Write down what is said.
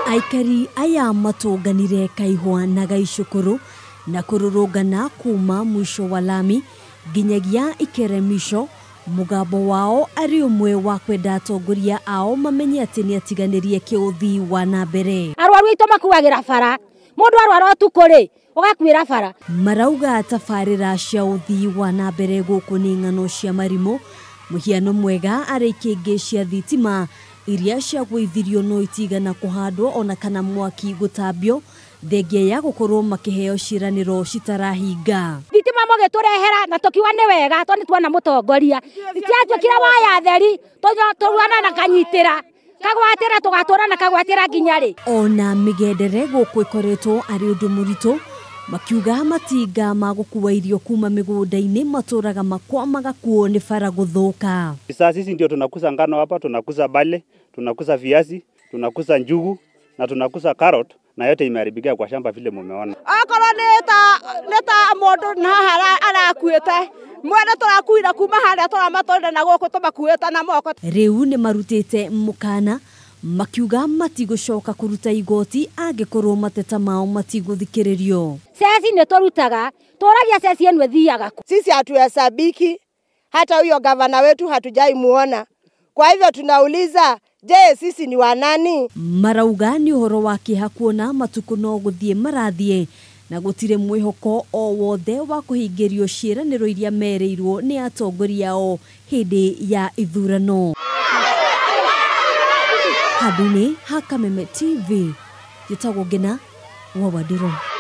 Aikari aya matũnganire Kaihwa na Gaicukuru na kũrũrũngana kuma mwisho wa lami nginyagia Ikeremisho, mũgambo wao arĩ ũmwe wa kwenda atongoria ao mamenye atĩ nĩ atiganĩrie kĩũthii wa na mbere. Arwaru aitũ makuagĩra bara, mũndũ arwara ũtukũ rĩ ũgakuĩra bara. Marauga tabarĩra cia ũthii wa na mbere gũkũ nĩ ng'ano cia marimũ, mũhiano mwega arĩ ikĩngĩ cia thitima iria ciagũithirio no itigana kũhandwo ona kana mwaki gũtambio thengia ya gũkorwo makĩheo ciĩranĩro citarahinga. Thitima mũgĩtũrehera na tũkiuga nĩ wega tondũ nĩtuona mũtongoria, itiatuĩkire waya theri tũruana na kanyitĩra kagwatĩra tũgatũra na kagwatĩra nginya rĩ. Ona mĩgendere gũkũ ĩkoretwo arĩ ũndũ mũritũ, makiuga matinga ma gũkua irio kuma mĩgũnda-inĩ matũraga makwamaga kuo nĩ bara gũthũka. Sasa sisi ndio tunakuza ngano hapa, tunakuza bale, tunakuza viazi, tunakuza njugu na tunakuza carrot, na yote imeharibikia kwa shamba vile mumeona. Akorwo nĩ ta mũndũ na haha arakuĩte mwene tũrakuira kuma harĩa tũramatwarire na gũkũ tũmakuĩte na moko. Rĩu nĩ marutĩte mũkana makiuga matigũcoka kũruta igoti angĩkorwo mateta mao matigũthikĩrĩrio. Ceci nĩ tũrutaga, tũragia ceci ĩno ĩthiaga kũ. Sisi hatuhesabiki, hata huyo gavana wetu hatujaimuona. Kwa hivyo tunauliza, je, sisi ni wanani? Marauga nĩ ũhoro wa kĩeha kuona matukũ no gũthiĩ marathiĩ na gũtirĩ mwĩhoko o wothe wa kũhingĩrio ciĩranĩro iria merĩirwo nĩ atongoria ao hĩndĩ ya ithurano. Handũ-inĩ ha Kameme TV, njĩtagwo Ngina wa Wandirũ.